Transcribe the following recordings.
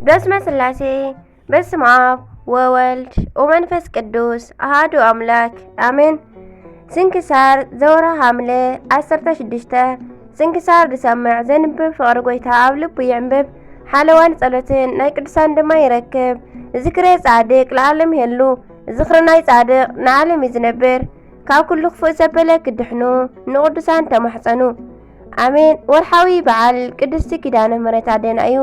በስመ ስላሴ፣ በስመ ኣብ ወወልድ ወመንፈስ ቅዱስ ኣሃዱ ኣምላክ ኣሜን። ስንክሳር ዘወርሃ ሐምለ ዓሰርተ ሽዱሽተ። ስንክሳር ዝሰምዕ ዘንብብ ፍቕሪ ጎይታ ኣብ ልቡ የንብብ። ሓለዋን ጸሎትን ናይ ቅዱሳን ድማ ይረክብ። ዝክረ ጻድቅ ለዓለም ይሄሉ። ዝኽሪ ናይ ጻድቅ ንዓለም እዩ ዝነብር። ካብ ኩሉ ክፉእ ዘበለ ክድሕኑ ንቅዱሳን ተማሕጸኑ። ኣሜን። ወርሓዊ በዓል ቅድስቲ ኪዳነ ምሕረት ኣዴና እዩ።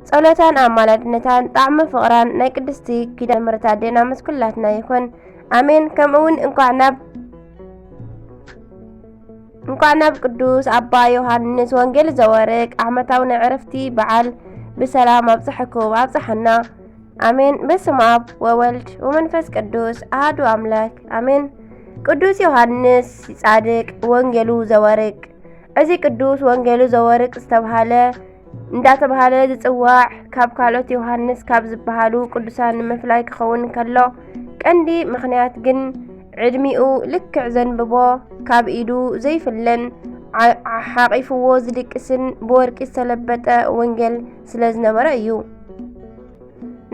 ጸሎታን ኣማላድነታን ጣዕሚ ፍቕራን ናይ ቅድስቲ ኪዳነ ምሕረት ኣዴና ምስ ኩላትና ይኹን። ኣሜን። ከምኡ እውን እንኳዕ ናብ እንኳዕ ናብ ቅዱስ ኣባ ዮሃንስ ወንጌል ዘወርቅ ዓመታዊ ናይ ዕረፍቲ በዓል ብሰላም ኣብጽሐኩም ኣብጽሐና። ኣሜን። በስመ ኣብ ወወልድ ወመንፈስ ቅዱስ ኣሃዱ ኣምላክ ኣሜን። ቅዱስ ዮሃንስ ጻድቅ ወንጌሉ ዘወርቅ። እዚ ቅዱስ ወንጌሉ ዘወርቅ ዝተብሃለ እንዳተብሃለ ዝጽዋዕ ካብ ካልኦት ዮሃንስ ካብ ዝበሃሉ ቅዱሳን ንምፍላይ ክኸውን ከሎ፣ ቀንዲ ምኽንያት ግን ዕድሚኡ ልክዕ ዘንብቦ ካብ ኢዱ ዘይፍለን ዓ-፣ ሓቂፍዎ ዝድቅስን ብወርቂ ዝተለበጠ ወንጌል ስለ ዝነበረ እዩ።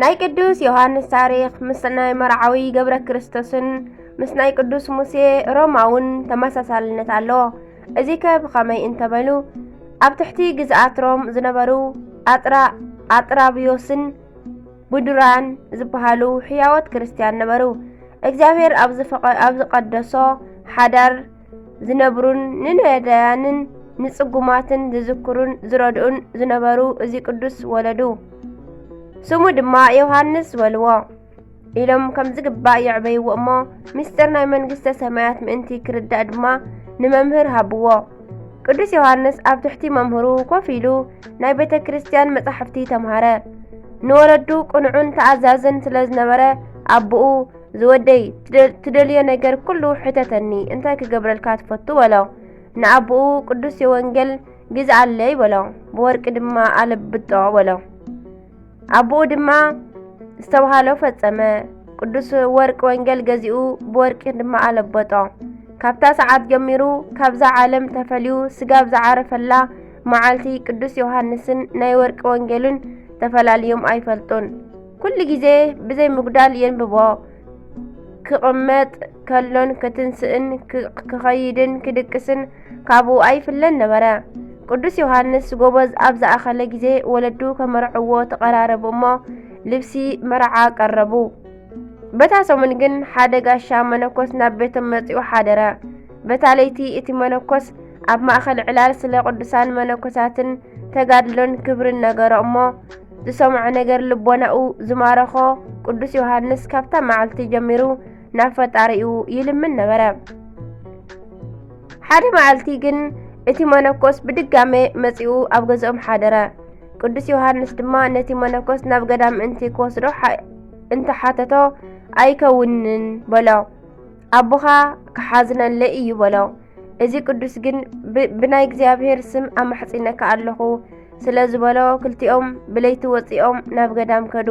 ናይ ቅዱስ ዮሃንስ ታሪኽ ምስ ናይ መርዓዊ ገብረ ክርስቶስን ምስ ናይ ቅዱስ ሙሴ ሮማውን ተመሳሳልነት ኣለዎ። እዚከ ብኸመይ እንተበሉ፣ ኣብ ትሕቲ ግዝኣት ሮም ዝነበሩ ኣጥራ-፣ ኣጥራብዮስን ቡዱራን ዝበሃሉ ሕያዎት ክርስትያን ነበሩ። እግዚኣብሔር ኣብ ዝፈቐ-፣ ኣብ ዝቐደሶ ሓዳር ዝነብሩን ንነዳያንን ንጽጉማትን ዝዝክሩን ዝረድኡን ዝነበሩ እዚ ቅዱስ ወለዱ። ስሙ ድማ ዮሃንስ በልዎ ኢሎም ከም ዝግባእ የዕበይዎ እሞ፣ ምስጢር ናይ መንግስተ ሰማያት ምእንቲ ክርዳእ ድማ ንመምህር ሃብዎ። ቅዱስ ዮሃንስ ኣብ ትሕቲ መምህሩ ኮፍ ኢሉ ናይ ቤተ ክርስቲያን መጻሕፍቲ ተምሃረ። ንወለዱ ቅኑዕን ተኣዛዝን ስለ ዝነበረ፣ ኣቦኡ፣ "ዝወደይ፣ ትደ-፣ ትደልዮ ነገር ኩሉ ሕተተኒ፣ እንታይ ክገብረልካ ትፈቱ?" በሎ። ንኣቦኡ፣ "ቅዱስ የወንጌል ግዝኣለይ" በሎ። "ብወርቂ ድማ ኣለብጦ" በሎ። ኣቦኡ ድማ ዝተባህሎ ፈጸመ። ቅዱስ ወርቂ ወንጌል ገዚኡ ብወርቂ ድማ ኣለበጦ። ካብታ ሰዓት ጀሚሩ ካብዛ ዓለም ተፈልዩ ስጋብ ዝዓረፈላ መዓልቲ ቅዱስ ዮሃንስን ናይ ወርቂ ወንጌሉን ተፈላልዮም ኣይፈልጡን። ኩሉ ግዜ ብዘይ ምጉዳል የንብቦ። ክቕመጥ ከሎን ክትንስእን ክ-፣ ክኸይድን ክድቅስን ካብኡ ኣይፍለን ነበረ። ቅዱስ ዮሃንስ ጎበዝ ኣብ ዝኣኸለ ግዜ ወለዱ ከመርዕዎ ተቐራረቡ እሞ ልብሲ መርዓ ቀረቡ። በታ ሰሙን ግን ሓደ ጋሻ መነኮስ ናብ ቤቶም መጺኡ ሓደረ። በታ ለይቲ እቲ መነኮስ ኣብ ማእከል ዕላል ስለ ቅዱሳን መነኮሳትን ተጋድሎን ክብርን ነገሮ እሞ ዝሰምዖ ነገር ልቦናኡ ዝማረኾ ቅዱስ ዮሃንስ ካብታ መዓልቲ ጀሚሩ ናብ ፈጣሪኡ ይልምን ነበረ። ሓደ መዓልቲ ግን እቲ መነኮስ ብድጋሜ መጺኡ ኣብ ገዝኦም ሓደረ። ቅዱስ ዮሃንስ ድማ ነቲ መነኮስ ናብ ገዳም ምእንቲ ክወስዶ ሓ-፣ እንተሓተቶ፣ "ኣይከውንን" በሎ። "ኣቦኻ ክሓዝነለይ እዩ" በሎ። እዚ ቅዱስ ግን ብ-፣ "ብናይ እግዚኣብሔር ስም ኣማሕጺነካ ኣለኹ" ስለ ዝበሎ፣ ክልቲኦም ብለይቲ ወጺኦም ናብ ገዳም ከዱ።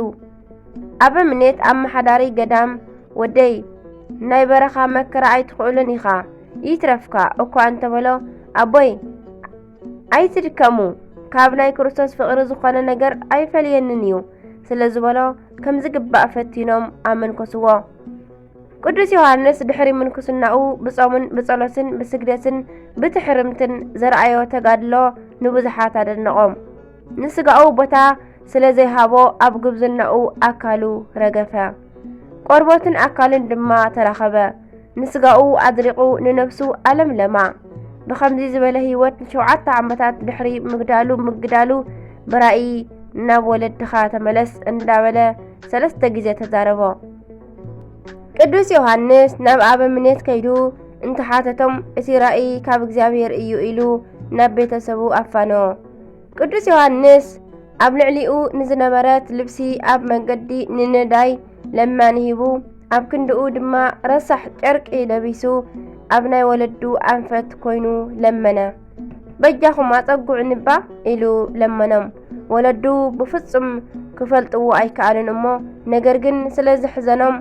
ኣበምኔት ኣመሓዳሪ ገዳም፣ "ወደይ፣ ናይ በረኻ መከራ ኣይትኽእሎን ኢኻ፣ ይትረፍካ" እኳ እንተበሎ፣ "ኣቦይ፣ ኣይትድከሙ፣ ካብ ናይ ክርስቶስ ፍቕሪ ዝኾነ ነገር ኣይፈልየንን እዩ" ስለ ዝበሎ፣ ከም ዝግባእ ፈቲኖም ኣመንኮስዎ። ቅዱስ ዮሃንስ ድሕሪ ምንኩስናኡ ብጾምን ብጸሎትን ብስግደትን ብትሕርምትን ዘርኣዮ ተጋድሎ ንብዙሓት ኣደነቖም። ንስጋኡ ቦታ ስለ ዘይሃቦ ኣብ ጉብዝናኡ ኣካሉ ረገፈ። ቆርበቱን ኣካሉን ድማ ተራኸበ። ንስጋኡ ኣድሪቑ ንነፍሱ ኣለምለማ። ብኸምዚ ዝበለ ህይወት ንሸውዓተ ዓመታት ድሕሪ ምግዳሉ፣ ምግዳሉ ብራእይ "ናብ ወለድኻ ተመለስ" እንዳበለ ሰለስተ ግዜ ተዛረቦ። ቅዱስ ዮሃንስ ናብ ኣበምኔት ከይዱ እንተሓተቶም፣ እቲ ራእይ ካብ እግዚኣብሔር እዩ ኢሉ ናብ ቤተሰቡ ኣፋነዎ። ቅዱስ ዮሃንስ ኣብ ልዕሊኡ ንዝነበረት ልብሲ ኣብ መንገዲ ንነዳይ ለማኒ ሂቡ፣ ኣብ ክንድኡ ድማ ረሳሕ ጨርቂ ለቢሱ ኣብ ናይ ወለዱ ኣንፈት ኮይኑ ለመነ። "በጃኹም ኣጸግዑኒ እባ" ኢሉ ለመኖም። ወለዱ ብፍጹም ክፈልጥዎ ኣይከኣሉን እሞ፣ ነገር ግን ስለ ዘሕዘኖም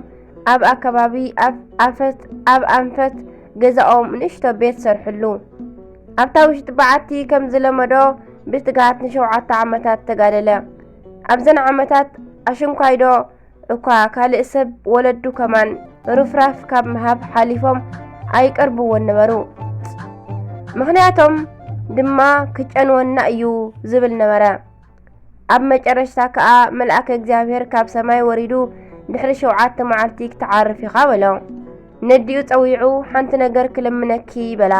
ኣብ ኣከባቢ ኣፍ-፣ ኣፈት-፣ ኣብ ኣንፈት ገዛኦም ንእሽቶ ቤት ሰርሕሉ። ኣብታ ውሽጢ በዓቲ ከም ዝለመዶ ብትግሃት ንሸውዓተ ዓመታት ተጋደለ። ኣብዘን ዓመታት ኣሽንኳይዶ እኳ ካልእ ሰብ ወለዱ ከማን ርፍራፍ ካብ ምሃብ ሓሊፎም ኣይቀርብዎን ነበሩ። ምኽንያቶም ድማ ክጨንወና እዩ ዝብል ነበረ። ኣብ መጨረሽታ ከኣ መልኣከ እግዚኣብሔር ካብ ሰማይ ወሪዱ ድሕሪ ሸውዓተ መዓልቲ ክትዓርፍ ኢኻ በሎ። ነዲኡ ጸዊዑ ሓንቲ ነገር ክልምነኪ በላ።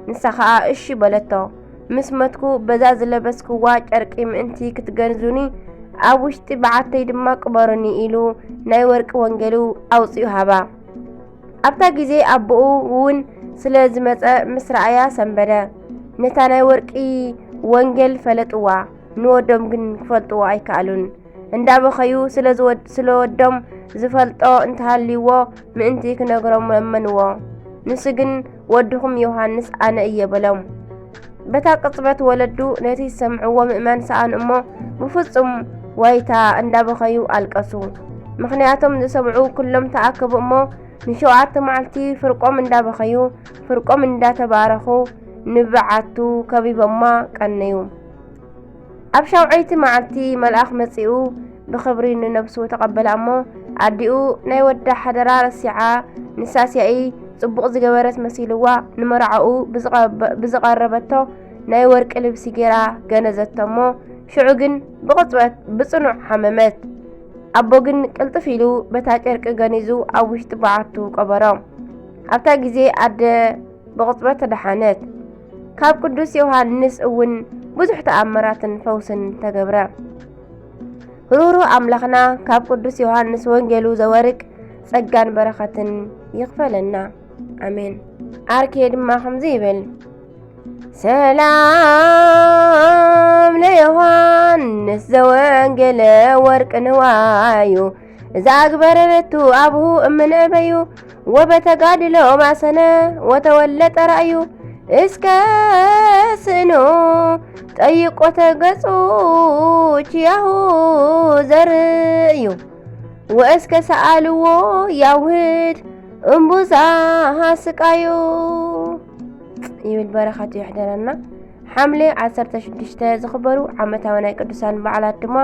ንሳ ኸኣ እሺ በለቶ። ምስ መትኩ በዛ ዝለበስክዋ ጨርቂ ምእንቲ ክትገንዙኒ ኣብ ውሽጢ በዓተይ ድማ ቅበሩኒ ኢሉ ናይ ወርቂ ወንጌሉ ኣውጺኡ ሃባ። ኣብታ ግዜ ኣቦኡ እውን ስለ ዝመጸ ምስ ረኣያ ሰንበደ። ነታ ናይ ወርቂ ወንጌል ፈለጥዋ፣ ንወዶም ግን ክፈልጥዎ ኣይከኣሉን። እንዳበኸዩ ስለ ዝወድ-፣ ስለ ወዶም ዝፈልጦ እንተሃልይዎ ምእንቲ ክነግሮም ለመንዎ። ንሱ ግን ወድኹም ዮሃንስ ኣነ እየ በሎም። በታ ቅጽበት ወለዱ ነቲ ዝሰምዕዎ ምእማን ሰኣኑ እሞ ብፍጹም ዋይታ እንዳበኸዩ ኣለቀሱ። ምኽንያቶም ዝሰምዑ ኩሎም ተኣከቡ እሞ ንሸውዓተ መዓልቲ ፍርቆም እንዳበኸዩ፣ ፍርቆም እንዳተባረኹ ንበዓቱ ከቢቦማ ቀነዩ። ኣብ ሻውዓይቲ መዓልቲ መልኣኽ መጺኡ ብኽብሪ ንነብሱ ተቐበላ እሞ ኣዲኡ ናይ ወዳ ሓደራ ረሲዓ ንሳስያኢ ጽቡቕ ዝገበረት መሲልዋ ንመርዓኡ ብዝቐበ-፣ ብዝቐረበቶ ናይ ወርቂ ልብሲ ጌራ ገነዘቶ እሞ ሽዑ ግን ብቕጽበት ብጽኑዕ ሓመመት። ኣቦ ግን ቅልጥፍ ኢሉ በታ ጨርቂ ገኒዙ ኣብ ውሽጢ በዓቱ ቀበሮ። ኣብታ ግዜ ኣደ ብቕጽበት ተደሓነት። ካብ ቅዱስ ዮሃንስ እውን ብዙሕ ተኣምራትን ፈውስን ተገብረ። ሩሩ ኣምላኽና ካብ ቅዱስ ዮሃንስ ወንጌሉ ዘወርቅ ጸጋን በረኸትን ይኽፈለና። ኣሜን። ኣርኬ ድማ ከምዚ ይብል፣ ሰላም ለዮሃንስ ዘወንጌለ ወርቅ ንዋዩ፣ እዛ ኣግበረለቱ ኣብሁ እምንእበዩ፣ ወበተጋድሎ ማሰነ ወተወለጠ ራእዩ፣ እስከ ስእኑ ጠይቆተ ገጹ ችያሁ ዘርእዩ፣ ወእስከ ሰኣልዎ ያውህድ እምቡዛ ስቃዩ ይብል። በረኸቱ ይሕደረና። ሓምለ ዓሰርተ ሽዱሽተ ዝኽበሩ ዓመታዊ ናይ ቅዱሳን በዓላት ድማ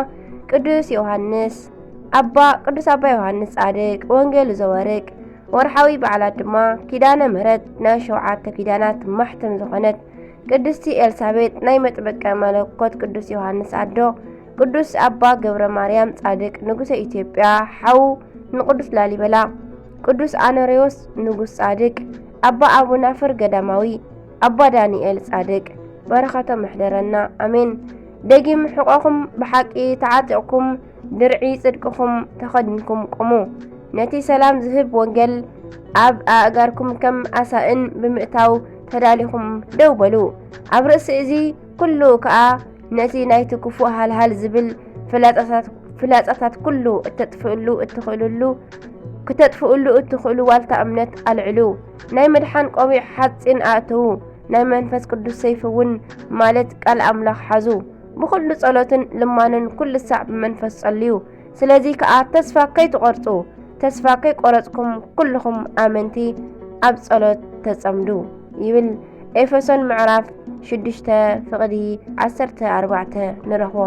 ቅዱስ ዮሃንስ ኣባ፣ ቅዱስ ኣባ ዮሃንስ ጻድቅ፣ ወንጌሉ ዘወርቅ። ወርሓዊ በዓላት ድማ ኪዳነ ምሕረት ናይ ሸውዓተ ኪዳናት ማሕተም ዝኾነት ቅድስቲ ኤልሳቤጥ፣ ናይ መጥምቀ መለኮት ቅዱስ ዮሃንስ ኣዶ፣ ቅዱስ ኣባ ገብረ ማርያም ጻድቅ ንጉሰ ኢትዮጵያ ሓው ንቅዱስ ላሊበላ፣ ቅዱስ ኣኖሬዎስ ንጉስ ጻድቅ፣ ኣባ ኣቡናፍር ገዳማዊ፣ ኣባ ዳንኤል ጻድቅ፣ በረኸቶም ይሕደረና። ኣሜን። ደጊም ሕቆኹም ብሓቂ ተዓጢቕኩም፣ ድርዒ ጽድቅኹም ተኸዲንኩም ቁሙ። ነቲ ሰላም ዝህብ ወንጌል ኣብ ኣእጋርኩም ከም ኣሳእን ብምእታው ተዳሊኹም ደው በሉ። ኣብ ርእሲ እዚ ኩሉ ከኣ ነቲ ናይቲ ክፉእ ሃልሃል ዝብል ፍላጻታት፣ ፍላጻታት ኩሉ እተጥፍእሉ እትኽእልሉ፣ ክተጥፍእሉ እትኽእሉ ዋልታ እምነት ኣልዕሉ። ናይ ምድሓን ቆቢዕ ሓጺን ኣእትዉ። ናይ መንፈስ ቅዱስ ሰይፊ እውን ማለት ቃል ኣምላኽ ሓዙ። ብኹሉ ጸሎትን ልማንን ኩሉ ሳዕ ብመንፈስ ጸልዩ። ስለዚ ከኣ ተስፋ ከይትቖርጹ፣ ተስፋ ከይቆረጽኩም ኩልኹም ኣመንቲ ኣብ ጸሎት ተጸምዱ ይብል ኤፌሶን ምዕራፍ ሽዱሽተ ፍቕዲ ዓሰርተ ኣርባዕተ ንረኽቦ።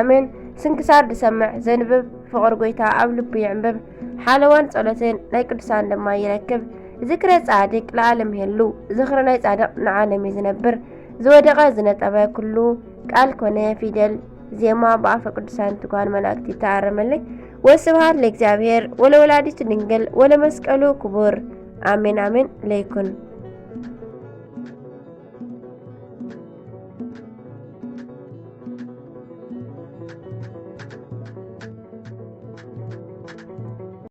ኣሜን። ስንክሳር ዝሰምዕ ዘንብብ ፍቕሪ ጐይታ ኣብ ልቡ የዕንብብ። ሓለዋን ጸሎትን ናይ ቅዱሳን ድማ ይረክብ። ዝክረ ጻድቅ ለዓለም ይሄሉ። ዝኽሪ ናይ ጻድቕ ንዓለም እዩ ዝነብር። ዝወደቐ ዝነጠበ ኩሉ ቃል ኮነ ፊደል ዜማ ብኣፈ ቅዱሳን ትጓን መላእክት ይተኣረመለይ። ወስብሐት ለእግዚኣብሔር ወለወላዲቱ ድንግል ወለመስቀሉ ክቡር። ኣሜን ኣሜን ለይኩን።